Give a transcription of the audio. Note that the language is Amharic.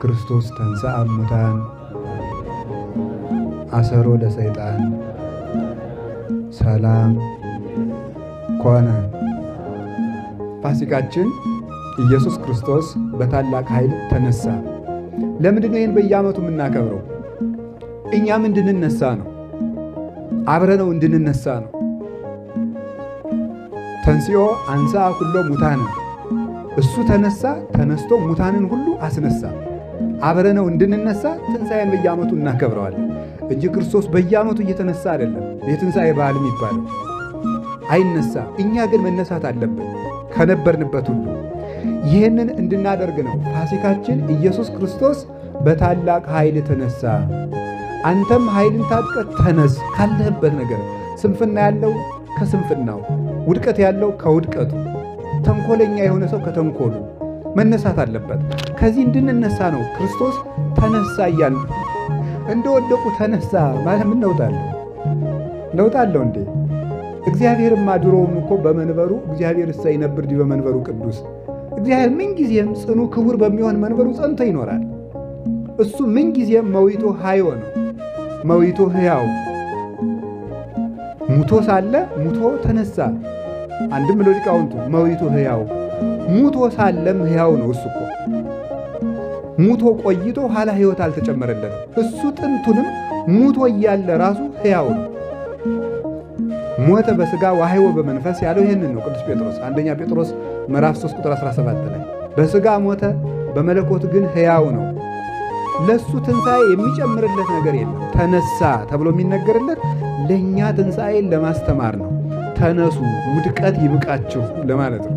ክርስቶስ ተንሥአ እሙታን አሰሮ ለሰይጣን ሰላም ኮነ። ፋሲካችን ኢየሱስ ክርስቶስ በታላቅ ኃይል ተነሳ። ለምንድን ነው ይህን በየዓመቱ የምናከብረው? እኛም እንድንነሳ ነው። አብረነው እንድንነሳ ነው። ተንሥኦ አንሥአ ኩሎ ሙታነ፣ እሱ ተነሳ፣ ተነስቶ ሙታንን ሁሉ አስነሳ። አብረነው እንድንነሳ ትንሣኤን በየዓመቱ እናከብረዋለን እንጂ ክርስቶስ በየዓመቱ እየተነሳ አይደለም። የትንሣኤ በዓል የሚባለው አይነሳ። እኛ ግን መነሳት አለብን ከነበርንበት ሁሉ። ይህንን እንድናደርግ ነው ፋሲካችን። ኢየሱስ ክርስቶስ በታላቅ ኃይል ተነሳ። አንተም ኃይልን ታጥቀህ ተነስ ካለህበት ነገር። ስንፍና ያለው ከስንፍናው፣ ውድቀት ያለው ከውድቀቱ፣ ተንኮለኛ የሆነ ሰው ከተንኮሉ መነሳት አለበት። ከዚህ እንድንነሳ ነው ክርስቶስ ተነሳ እያልን። እንደወደቁ ተነሳ ማለት ምን ለውጥ አለው? ለውጥ አለው እንዴ? እግዚአብሔርማ ድሮውም እኮ በመንበሩ፣ እግዚአብሔር እሰ ይነብር ዲበ መንበሩ ቅዱስ፣ እግዚአብሔር ምንጊዜም ጽኑ ክቡር በሚሆን መንበሩ ጸንቶ ይኖራል። እሱ ምንጊዜም መዊቱ ሐይወ ነው። መዊቱ ሕያው፣ ሙቶ ሳለ ሙቶ ተነሳ። አንድም ብሎ ሊቃውንቱ መዊቱ ሕያው፣ ሙቶ ሳለም ሕያው ነው። እሱ እኮ ሙቶ ቆይቶ ኋላ ሕይወት አልተጨመረለትም። እሱ ጥንቱንም ሙቶ እያለ ራሱ ሕያው ነው። ሞተ በሥጋ ወሐይወ በመንፈስ ያለው ይህንን ነው ቅዱስ ጴጥሮስ፣ አንደኛ ጴጥሮስ ምዕራፍ 3 ቁጥር 17 ላይ። በሥጋ ሞተ፣ በመለኮት ግን ሕያው ነው። ለሱ ትንሣኤ የሚጨምርለት ነገር የለም። ተነሳ ተብሎ የሚነገርለት ለእኛ ትንሣኤን ለማስተማር ነው። ተነሱ፣ ውድቀት ይብቃችሁ ለማለት ነው።